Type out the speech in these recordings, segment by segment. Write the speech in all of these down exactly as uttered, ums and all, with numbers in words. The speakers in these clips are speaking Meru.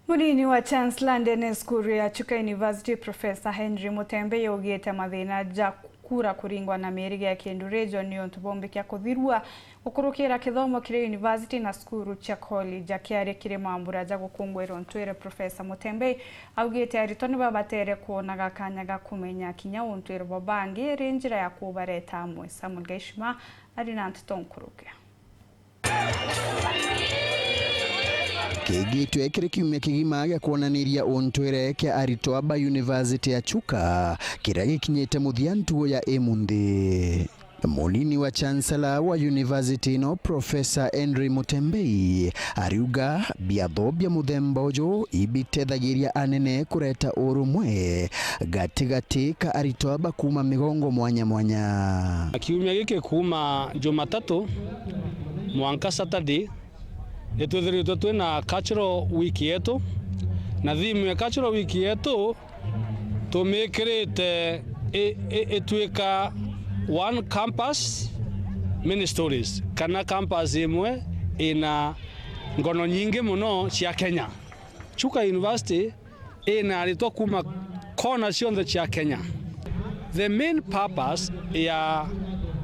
Munini wa Chancellor ndene ya cukuru ya Chuka University, Professor Henry Mutembei, augite mathina ja kura kuringwa na miriga ya Kindu Region ni untu bwa umbikia kuthirua gukurukira kithomo kiri university na cukuru cia college. Akiaria kiri mambura ja gukungwira untwire, Professor Mutembei augite aritwa ni babatere kwonaga kanya ga kumenya kinya untwire bwa bangi iri njira ya kubareta amwe. Samuel Gaishima ari na nteto nkuruki. Kigitwe kiri kiumia kigima gia kwonaniria untwire kia aritwa ba University ya Chuka, kiria gikinyite muthia ntugo ya imunthi. Munini wa Chancellor wa University ino, Professor Henry Mutembei, ariuga biatho bia muthemba uju ibitethagiria anene kureta urumwe gatigati ka aritwa ba kuuma migongo mwanya mwanya. Kiumia giki kuuma Jumatatu mwanka Saturday, nitwithiritwe twina cultural week yetu, na theme ya cultural week yetu tumikirite i-, i-, itwika one campus, many stories, kana campus imwe ina ngono nyingi muno cia Kenya. Chuka University ina aritwa kuuma kona cionthe cia Kenya. The main purpose ya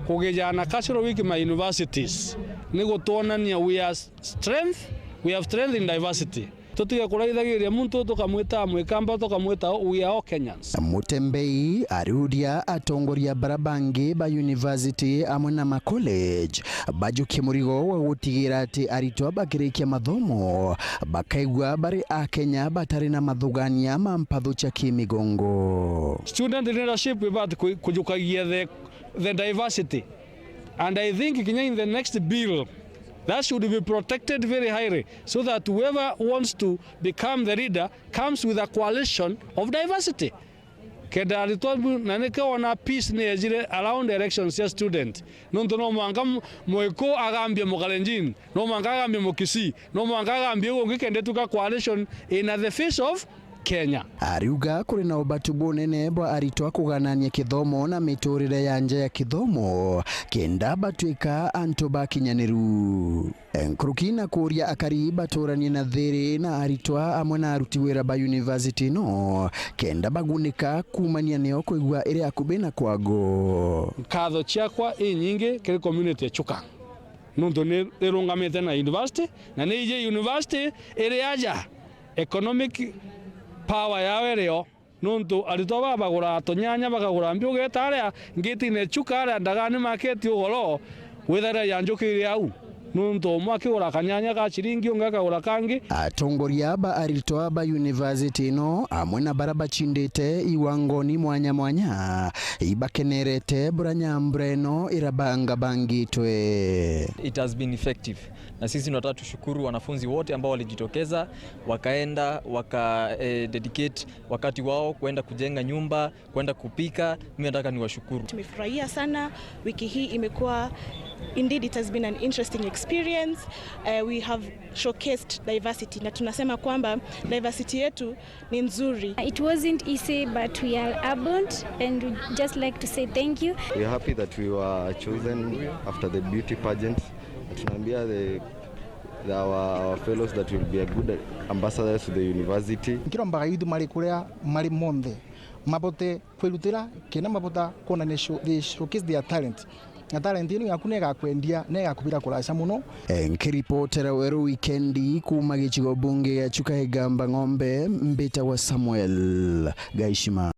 kugijana Cultural Week ma universities ni gutwonania we are strength, we have strength in diversity. Tutige kuraithagiria muntu tukamwita Mwikamba, tukamwita we are all Kenyans. Mutembei ariuria atongoria bara bangi ba university amwe na ma college bajukie murigo wa gutigira ati aritwa bakirikia mathomo bakaigua bari Akenya batari na mathugania ma mpathu cia kimigongo. Student leadership ibati ku-, kujukagia the, the diversity. And I think kinya in the next bill, that should be protected very highly, so that whoever wants to become the leader comes with a coalition of diversity. Kenda aritwa bu-, na nikio wona peace ni yejire around elections cia student. Nontu no mwanka mu-, Muiku agambie Mukalenjin, no mwanka agambie Mukisii, no mwanka agambie ugu ungi kenda ituka coalition in the face of Kenya. Ariuga kuri na ubatu bunene bwa aritwa kuganania kithomo na miturire ya nja ya kithomo, kenda batuika antu bakinyaniru. Nkuruki na kuuria akari baturanie na thiri na aritwa amwe na aruti wira ba university ino, kenda bagunika kuumania nio kwigua iri akubi na kwago. Nkatho ciakwa inyingi kiri community ya Chuka, nontu ni irungamite na university, na ni iji university iri aja economic power yao irio. Nontu aritwa baa bagura tunyanya, bakagura mbiuga ita aria ngitine Chuka aria ndagani maketi ugoro, withaira yanjukiire au. Nontu umwe akigura kanyanya ga ciringi, ungi akagura kangi. Atongoria ba aritwa ba university ino, amwe na bara bacindite iwangoni mwanya mwanya, ibakenerete bura nyambura ino irabangabangitwe. It has been effective. Na sisi tunataka tushukuru wanafunzi wote ambao walijitokeza, wakaenda, waka, eh, dedicate wakati wao kwenda kujenga nyumba, kwenda kupika. Mimi nataka niwashukuru. Tumefurahia sana. Wiki hii imekuwa, indeed, it has been an interesting experience. Eh, we have showcased diversity. Na tunasema kwamba diversity yetu ni nzuri. It wasn't easy, but we are humbled and we just like to say thank you. We are happy that we were chosen after the beauty pageant. Tunaambia the, the, our, our fellows that will be a good ambassadors to the university. Nkirombaga youth mari kuria mari monthe mabote kwirutira kenda mabota kuonania show, they showcase their talent. Na talent ino yaku ni igakwendia, ni igakubira kuraca muno. Nkiripotera Weru Wikendi kuuma gicigo bunge gia Chuka Igamba Ng'ombe, mbitagwa Samuel Gaishima.